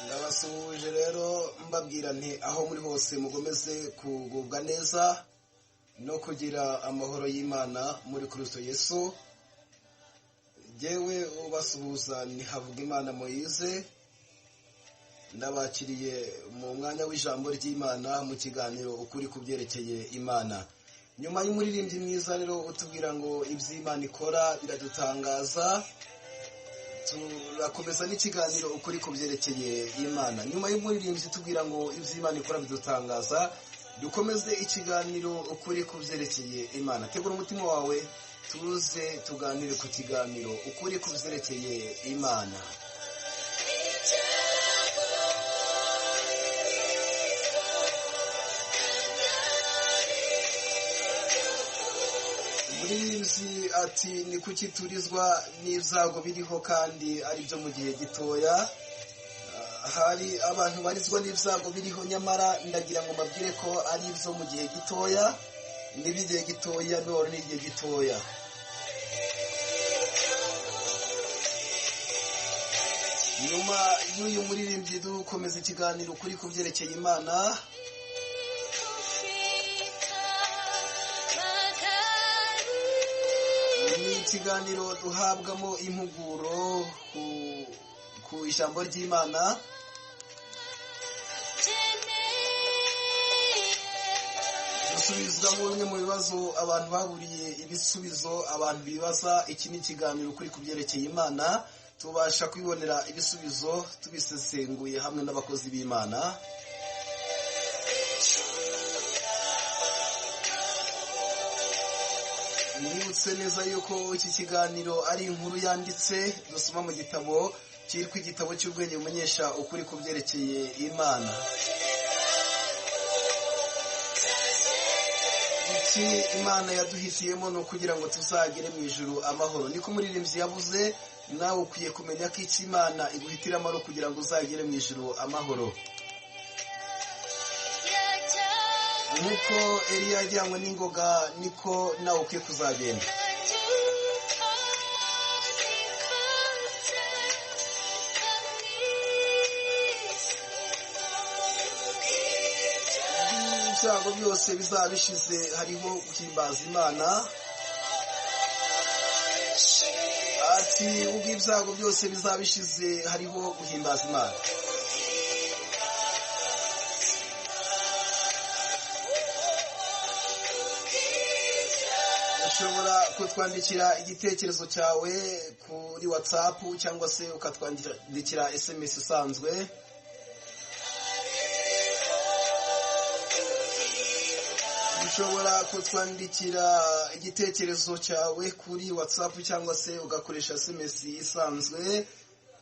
Ndabasuhuje rero mbabwira nti aho muri hose mugomeze kugubwa neza no kugira amahoro y'Imana muri Kristo Yesu. Jyewe ubasuhuza ni Havugimana Moise, ndabakiriye mu mwanya w'ijambo ry'Imana mu kiganiro ukuri ku byerekeye Imana. Nyuma y'umuririmbyi mwiza rero utubwira ngo iby'Imana ikora biradutangaza, turakomeza n'ikiganiro ukuri ku byerekeye Imana. Nyuma y'umuririmbyi tubwira ngo iby'Imana ikora bidutangaza, dukomeze ikiganiro ukuri ku byerekeye Imana. Tegura umutima wawe tuze tuganire ku kiganiro ukuri ku byerekeye Imana. Umuririmbyi ati ni kuki turizwa n'ibyago biriho kandi ari byo mu gihe gitoya. Hari abantu barizwa n'ibyago biriho, nyamara ndagira ngo mbabwire ko ari ibyo mu gihe gitoya, n'iby'igihe gitoya none n'igihe gitoya. Nyuma y'uyu muririmbyi dukomeza ikiganiro kuri ku byerekeye Imana. Ni ikiganiro duhabwamo impuguro ku ijambo ry'Imana. Dusubizwamo bimwe mu bibazo abantu baburiye ibisubizo abantu bibaza. Iki ni ikiganiro kuri ku byerekeye Imana, tubasha kwibonera ibisubizo tubisesenguye hamwe n'abakozi b'Imana. Nibutse neza yuko iki kiganiro ari inkuru yanditse dusoma mu gitabo cyitwa igitabo cy'ubwenge bumenyesha ukuri ku byerekeye Imana. Iki Imana yaduhitiyemo ni ukugira ngo tuzagere mu ijuru amahoro. Niko umuririmbyi yavuze, nawe ukwiye kumenya ko iki Imana iguhitiramo ari ukugira ngo uzagere mu ijuru amahoro. Nkuko Eliya yajyanywe n'ingoga, niko nawe ukwiye kuzagenda. Ibyago byose bizaba bishize hariho guhimbaza Imana. Ati ubwo ibyago byose bizaba bishize hariho guhimbaza Imana. Ushobora kutwandikira igitekerezo cyawe kuri WhatsApp cyangwa se ukatwandikira SMS isanzwe. Ushobora kutwandikira igitekerezo cyawe kuri WhatsApp cyangwa se ugakoresha SMS isanzwe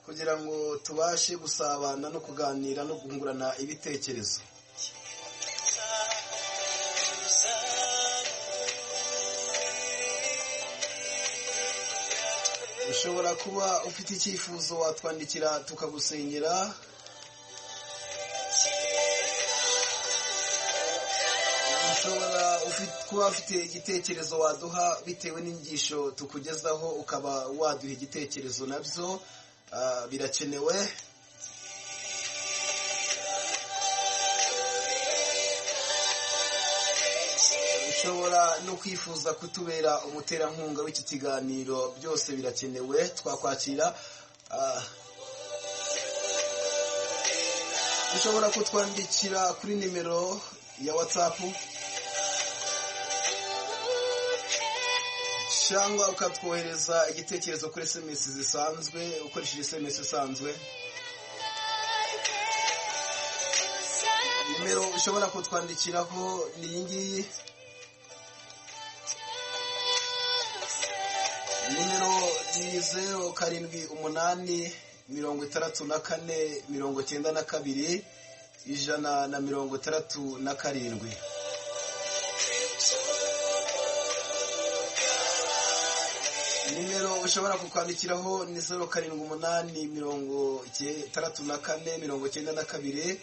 kugira ngo tubashe gusabana no kuganira no kungurana ibitekerezo. Ushobora kuba ufite icyifuzo watwandikira tukagusengera. Ushobora kuba ufite igitekerezo waduha bitewe n'inyigisho tukugezaho, ukaba waduha igitekerezo, nabyo birakenewe. Ushobora no kwifuza kutubera umuterankunga w'iki kiganiro, byose birakenewe, twakwakira. Ushobora kutwandikira kuri nimero ya WhatsApp cyangwa ukatwohereza igitekerezo kuri SMS zisanzwe ukoresheje SMS isanzwe. Nimero ushobora kutwandikiraho ni iyi ngiyi, nimero ni 0 7 8 64 92 167. Nimero ushobora kukwandikiraho ni 0 7 8 64 92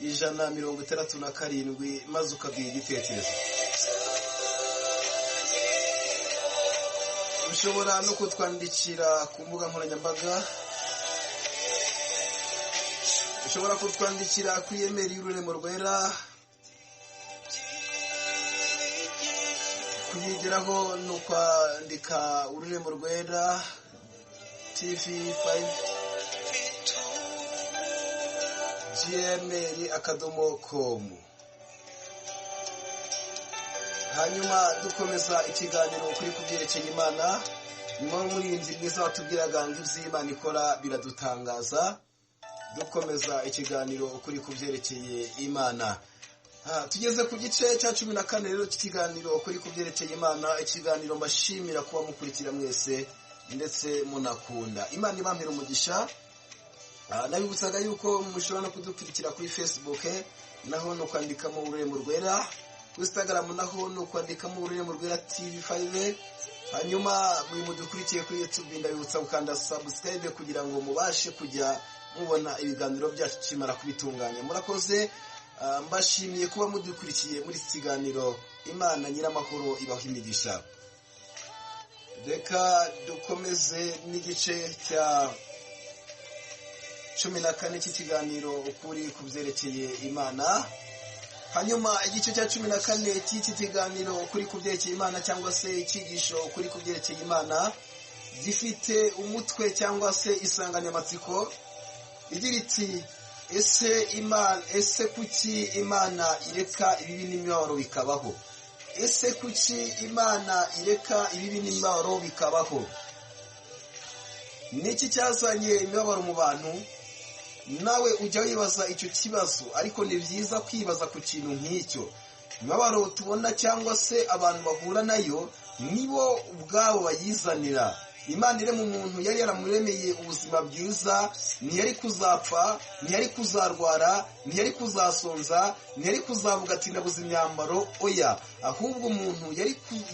167, maze ukaduha igitekerezo. Ushobora no kutwandikira ku mbuga nkoranyambaga, ushobora kutwandikira kuri emeri y'Ururembo Rwera. Kuyigeraho ni ukwandika Ururembo Rwera TV 5 gmail.com. Hanyuma dukomeza ikiganiro kuri kubyerekeye Imana. Nyuma y'umuririmbyi mwiza watubwiraga ngo iby'Imana ikora biradutangaza, dukomeza ikiganiro kuri kubyerekeye Imana. Tugeze ku gice cya 14 rero cy'ikiganiro kuri kubyerekeye Imana, ikiganiro mbashimira kuba mukurikira mwese ndetse munakunda. Imana ibampera umugisha. Nabibutsaga yuko mushobora no kudukurikira kuri Facebook, naho ni ukwandikamo Ururembo Rwera, kuri Instagram naho ni ukwandikamo Ururembo Rwera TV 5. Hanyuma mwe mudukurikiye kuri YouTube, ndabibutsa gukanda subscribe kugira ngo mubashe kujya mubona ibiganiro byacu kimara kubitunganya. Murakoze, mbashimiye kuba mudukurikiye muri iki kiganiro. Imana nyiramahoro ibaha imigisha. Reka dukomeze n'igice cya 14 cy'ikiganiro ukuri ku byerekeye Imana. Hanyuma igice cya 14 cy'iki kiganiro ukuri ku byerekeye Imana, cyangwa se icyigisho ukuri ku byerekeye Imana, gifite umutwe cyangwa se insanganyamatsiko igira iti: ese Imana, ese kuki Imana ireka ibibi n'imibabaro bikabaho? Ese kuki Imana ireka ibibi n'imibabaro bikabaho? Niki cyazanye imibabaro mu bantu? Nawe ujya wibaza icyo kibazo, ariko ni byiza kwibaza ku kintu nk'icyo. Imibabaro tubona cyangwa se abantu bahura nayo, nibo ubwabo bayizanira. Imana irema umuntu yari yaramuremeye ubuzima bwiza, ntiyari kuzapfa, ntiyari kuzarwara, ntiyari kuzasonza, ntiyari kuzavuga ati ndabuze imyambaro, oya. Ahubwo umuntu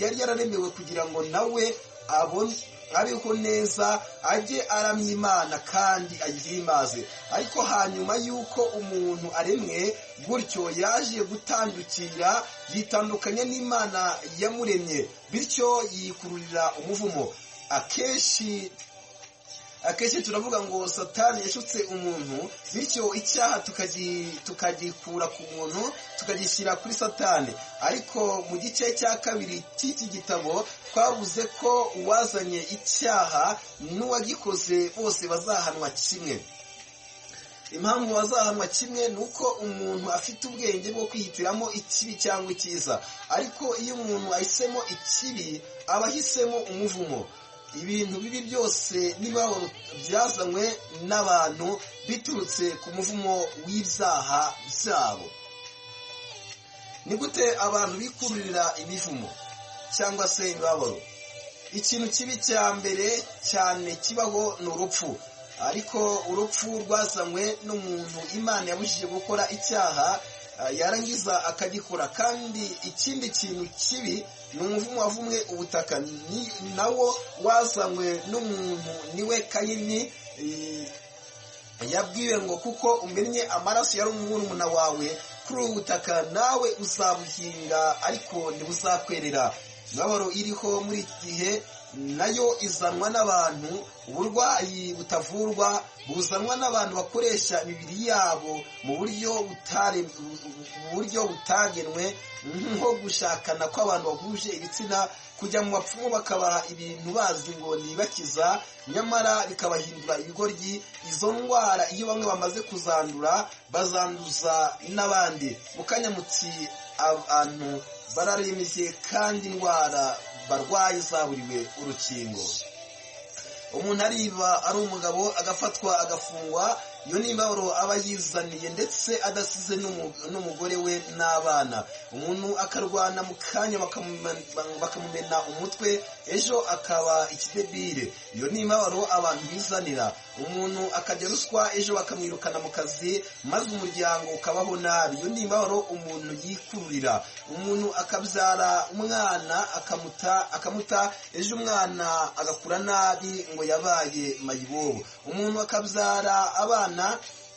yari yararemewe kugira ngo nawe abone abeho neza, ajye aramya Imana kandi ayihimbaze. Ariko hanyuma y'uko umuntu aremwe gutyo, yaje gutandukira, yitandukanya n'Imana yamuremye, bityo yikururira umuvumo. Akenshi turavuga ngo Satani yashutse umuntu, bityo icyaha tukagikura ku muntu tukagishyira kuri Satani. Ariko mu gice cya 2 cy'iki gitabo twavuze ko uwazanye icyaha n'uwagikoze bose bazahanwa kimwe. Impamvu bazahanwa kimwe ni uko umuntu afite ubwenge bwo kwihitiramo ikibi cyangwa icyiza, ariko iyo umuntu ahisemo ikibi aba ahisemo umuvumo. Ibintu bibi byose n'imibabaro byazanywe n'abantu biturutse ku muvumo w'ibyaha byabo. Ni gute abantu bikururira imivumo cyangwa se imibabaro? Ikintu kibi cya mbere cyane kibaho ni urupfu. Ariko urupfu rwazanywe n'umuntu Imana yabujije gukora icyaha, yarangiza akagikora. Kandi ikindi kintu kibi ni umuvumo wavumwe ubutaka, nawo wazanywe n'umuntu, niwe Kayini. Yabwiwe ngo kuko umennye amaraso yari umurumuna wawe kuri ubu butaka, nawe uzabuhinga ariko ntibuzakwerera. Imibabaro iriho muri iki gihe nayo izanwa n'abantu. Uburwayi butavurwa buzanwa n'abantu bakoresha imibiri yabo mu buryo butagenwe, nko gushakana kw'abantu bahuje ibitsina, kujya mu bapfumu bakabaha ibintu bazi ngo nibakiza, nyamara bikabahindura ibigoryi. Izo ndwara iyo bamwe bamaze kuzandura bazanduza n'abandi. Mu kanya muti abantu bararembye kandi indwara barwaye zaburiwe urukingo. Umuntu ariba ari umugabo agafatwa agafungwa, iyo ni imibabaro aba yizaniye ndetse adasize n'umugore we n'abana. Umuntu akarwana mu kanya bakamumena umutwe, ejo akaba ikidebire. Iyo ni imibabaro abantu bizanira. Umuntu akajya ruswa, ejo bakamwirukana mu kazi, maze umuryango ukabaho nabi. Iyo ni imibabaro umuntu yikururira. Umuntu akabyara umwana akamuta, ejo umwana agakura nabi ngo yabaye mayibobo. Umuntu akabyara abana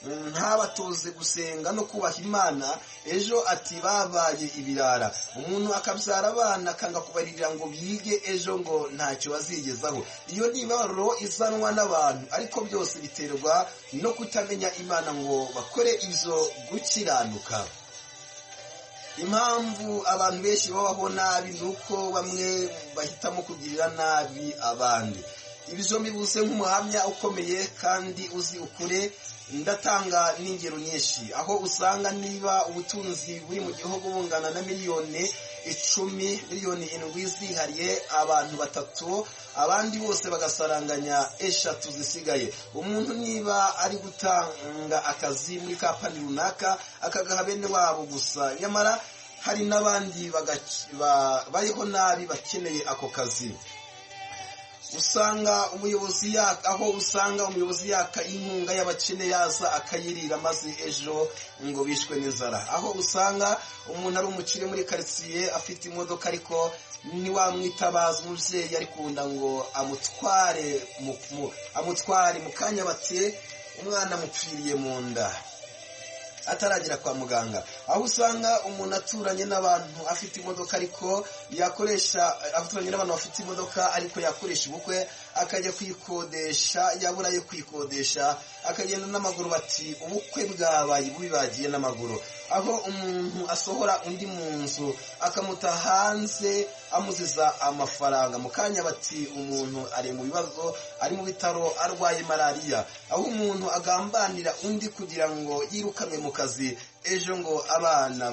Ntabatoze gusenga no kubaha Imana, ejo ati babaye ibirara. Umuntu akabyara abana akanga kubaririra ngo bige, ejo ngo ntacyo bazigezaho. Iyo ni imibabaro izanwa n'abantu, ariko byose biterwa no kutamenya Imana ngo bakore ibyo gukiranuka. Impamvu abantu benshi babaho nabi ni uko bamwe bahitamo kugirira nabi abandi. Ibyo mbivuze nk'umuhamya ukomeye kandi uzi ukuri. Ndatanga n'ingero nyinshi aho usanga niba ubutunzi buri mu gihugu bungana na miliyoni 10, miliyoni 7 zihariye abantu batatu, abandi bose bagasaranganya 3 zisigaye. Umuntu niba ari gutanga akazi muri kampani runaka, akagaha bene wabo gusa, nyamara hari n'abandi bariho nabi bakeneye ako kazi. Usanga umuyobozi aho usanga umuyobozi yaka inkunga y'abakene, yaza akayirira, maze ejo ngo bishwe n'inzara. Aho usanga umuntu ari umukire muri karitsiye, afite imodoka, ariko ntiwamwitabaza umubyeyi arikunda ngo amutware mu kanya, bati umwana amupfiriye mu nda ataragera kwa muganga. Aho usanga umuntu aturanye n'abantu afite imodoka, ariko yakoresha, aturanye n'abantu bafite imodoka, ariko yakoresha ubukwe akajya kwikodesha, yabura ayo kwikodesha akagenda n'amaguru, bati ubukwe bwabaye bubi, bagiye n'amaguru. Aho umuntu asohora undi mu nzu akamuta hanze amuziza amafaranga, mu kanya bati umuntu ari mu bibazo, ari mu bitaro arwaye malariya. Aho umuntu agambanira undi kugira ngo yirukanwe mu kazi, ejo ngo abana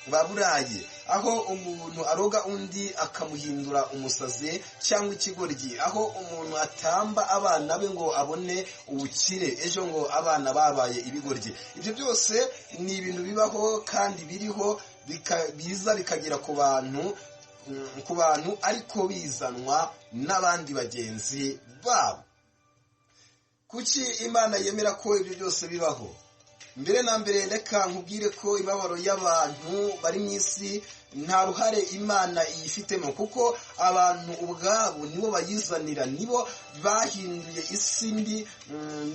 baburaye. Aho umuntu aroga undi akamuhindura umusazi cyangwa ikigoryi. Aho umuntu atamba abana be ngo abone ubukire, ejo ngo abana babaye ibigoryi. Ibyo byose ni ibintu bibaho kandi biriho, biza bikagera ku bantu, ariko bizanwa n'abandi bagenzi babo. Kuki Imana yemera ko ibyo byose bibaho? Mbere na mbere, reka nkubwire ko imibabaro y'abantu bari mu isi nta ruhare Imana iyifitemo, kuko abantu ubwabo nibo bayizanira, nibo bahinduye isi mbi,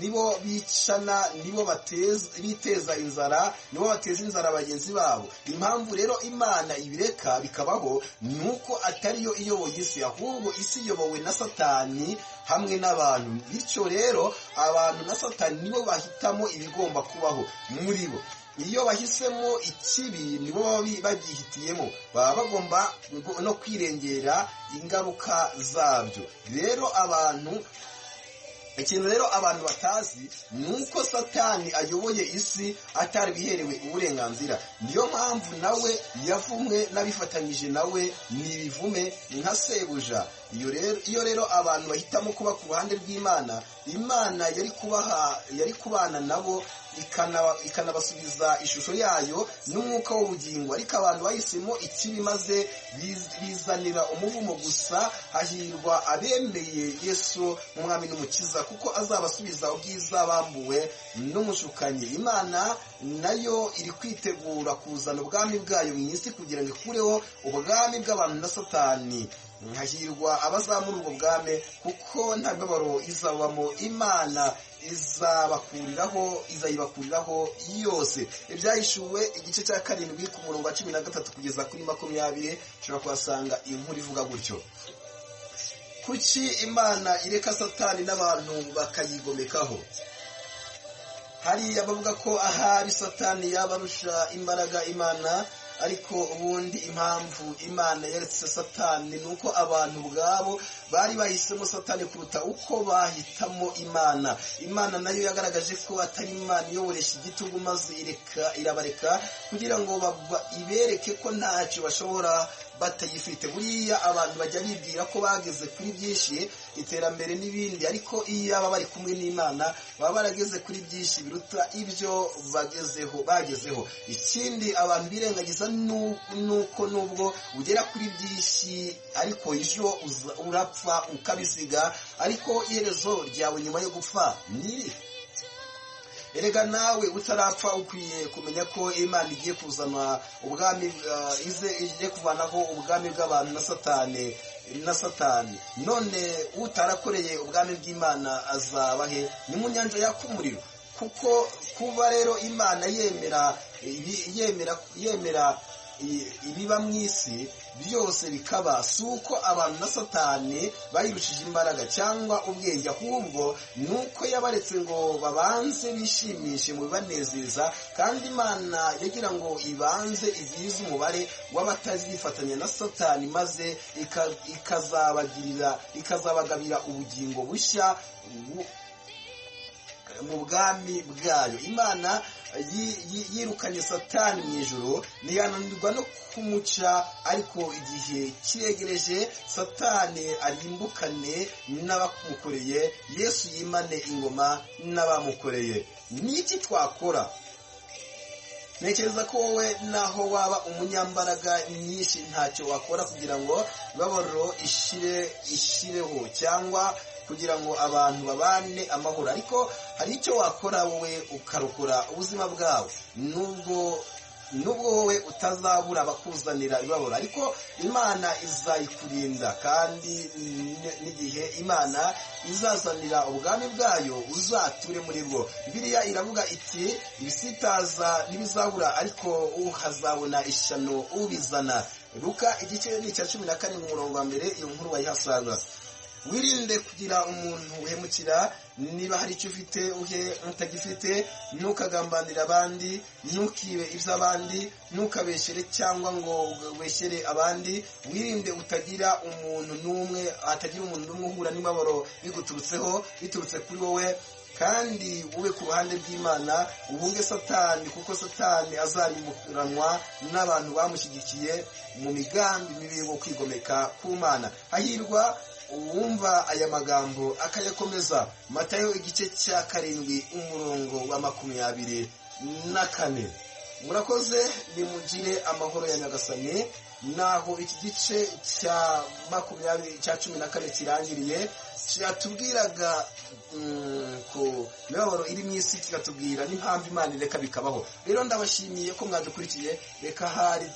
nibo bicana, nibo biteza inzara, nibo bateza inzara bagenzi babo. Impamvu rero Imana ibireka bikabaho ni uko atariyo iyoboye isi, ahubwo isi iyobowe na Satani hamwe n'abantu. Bityo rero abantu na Satani nibo bahitamo ibigomba kubaho muri bo. Iyo bahisemo ikibi, nibo baba bagihitiyemo, baba bagomba no kwirengera ingaruka zabyo. Rero abantu, ikintu rero abantu batazi ni uko Satani ayoboye isi atarabiherewe uburenganzira. Niyo mpamvu nawe yavumwe, n'abifatanyije nawe ni ibivume nka sebuja. Iyo rero abantu bahitamo kuba ku ruhande rw'Imana, Imana yari kubaha, yari kubana nabo, ikanabasubiza ishusho yayo n'umwuka w'ubugingo. Ariko abantu bahisemo ikibi, maze bizanira umuvumo gusa. Hahirwa abemeye Yesu nk'umwami n'umukiza, kuko azabasubiza ubwiza bambuwe n'umushukanyi. Imana nayo iri kwitegura kuzana ubwami bwayo mu isi kugira ngo ikureho ubwami bw'abantu na Satani. Hahirwa abazamura ubwo bwami, kuko nta mibabaro izabamo. Imana izabakuriraho, izayibakuriraho yose. Ibyahishuwe igice cya 7 ku murongo wa 13 kugeza kuri 20, ushobora kuhasanga inkuru ivuga gutyo. Kuki Imana ireka Satani n'abantu bakayigomekaho? Hari abavuga ko ahari Satani yabarusha imbaraga Imana, ariko ubundi impamvu Imana yaretse Satani ni uko abantu ubwabo bari bahisemo Satani kuruta uko bahitamo Imana. Imana nayo yagaragaje ko atari Imana iyoboresha igitugu, maze ireka, irabareka kugira ngo ibereke ko ntacyo bashobora batayifite. Buriya abantu bajya bibwira ko bageze kuri byinshi, iterambere n'ibindi, ariko iyo baba bari kumwe n'Imana baba barageze kuri byinshi biruta ibyo bagezeho. Ikindi abantu birengagiza nuko nubwo ugera kuri byinshi, ariko ejo urapfa ukabisiga. Ariko iherezo ryawe nyuma yo gupfa ni erega nawe utarapfa ukwiye kumenya ko Imana igiye kuzana ubwami, ize igiye kuvanaho ubwami bw'abantu na Satani. None utarakoreye ubwami bw'Imana azaba he? Ni mu nyanja yaka umuriro. Kuko kuba rero Imana yemera yemera yemera ibiba mu isi byose bikaba, si uko abantu na Satani bayirushije imbaraga cyangwa ubwenge, ahubwo ni uko yabaretse ngo babanze bishimishe mu bibanezeza. Kandi Imana yagira ngo ibanze igwize umubare w'abatazifatanya na Satani, maze ikazabagirira, ikazabagabira ubugingo bushya mu bwami bwayo. Imana yirukanye Satani mu ijuru, ntiyananirwa no kumuca, ariko igihe kiregereje Satani arimbukane n'abamukoreye, Yesu yimane ingoma n'abamukoreye. Ni iki twakora? Ntekereza ko wowe naho waba umunyambaraga nyinshi, ntacyo wakora kugira ngo imibabaro ishire, ishireho, cyangwa kugira ngo abantu babane amahoro. Ariko hari icyo wakora wowe ukarokora ubuzima bwawe. Nubwo wowe utazabura abakuzanira ibabaro, ariko Imana izayikurinda. Kandi n'igihe Imana izazanira ubwami bwayo, uzature muri bwo. Bibiliya iravuga iti: "Ibisitaza ntibizabura, ariko uhazabona ishyano ubizana." Luka igice ni icya 17, umurongo wa 1, iyo nkuru bayihasanga. Wirinde kugira umuntu uhemukira. Niba hari icyo ufite, uhe utagifite. Ntukagambanire abandi, ntukibe iby'abandi, ntukabeshere cyangwa ngo ubeshyere abandi. Wirinde utagira umuntu n'umwe, hatagira umuntu n'umwe uhura n'imibabaro biguturutseho, biturutse kuri wowe. Kandi ube ku ruhande rw'Imana, uhunge Satani, kuko Satani azarimuranwa n'abantu bamushyigikiye mu migambi mibi yo kwigomeka ku Mana. Hahirwa uwumva aya magambo akayakomeza. Matayo igice cya 7, umurongo wa 24. Murakoze, nimugire amahoro ya Nyagasani. Naho iki gice cya 20, cya 14 kirangiriye, cyatubwiraga ko imibabaro iri mu isi, kikatubwira n'impamvu Imana ireka bikabaho. Rero ndabashimiye ko mwadukurikiye. Reka hari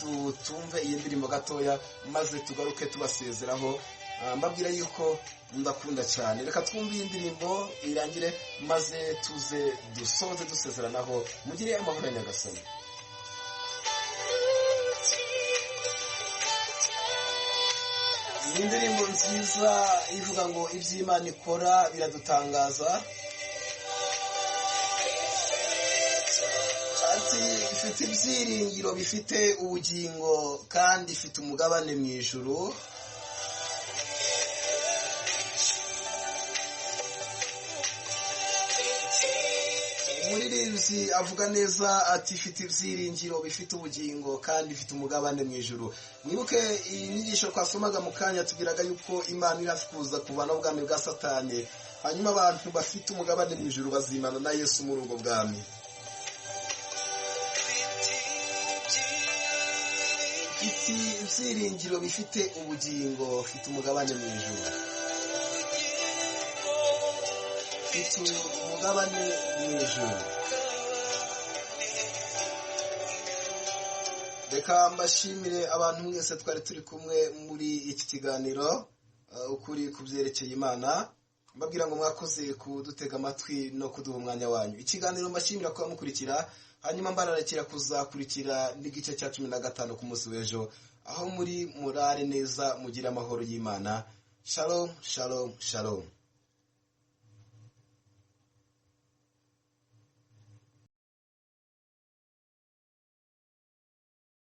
tumve iyi ndirimbo gatoya, maze tugaruke tubasezeraho, mbabwira yuko ndakunda cyane. Reka twumve iyi ndirimbo irangire, maze tuze dusoze dusezeranaho. Mugire amahoro ya Nyagasani. Ni indirimbo nziza ivuga ngo iby'Imana ikora biradutangaza. Ati: "Ifite ibyiringiro bifite ubugingo, kandi ifite umugabane mu ijuru." Umuririmbyi avuga neza ati: "Ifite ibyiringiro bifite ubugingo, kandi ifite umugabane mu ijuru." Mwibuke iyi nyigisho twasomaga mu kanya, tubwiraga yuko Imana iri hafi kuza kuvana ubwami bwa Satani, hanyuma abantu bafite umugabane mu ijuru bazimana na Yesu muri ubwo bwami. Ifite ibyiringiro bifite ubugingo, ifite umugabane mu ijuru, ifite umugabane mu ijuru. Reka mbashimire abantu mwese twari turi kumwe muri iki kiganiro Ukuri ku byerekeye Imana, mbabwira ngo mwakoze kudutega amatwi no kuduha umwanya wanyu. Ikiganiro mbashimira kuba mukurikira, hanyuma mbararekera kuzakurikira n'igice cya 15 ku munsi w'ejo. Aho muri murare neza, mugire amahoro y'Imana. Shalom, shalom, shalom.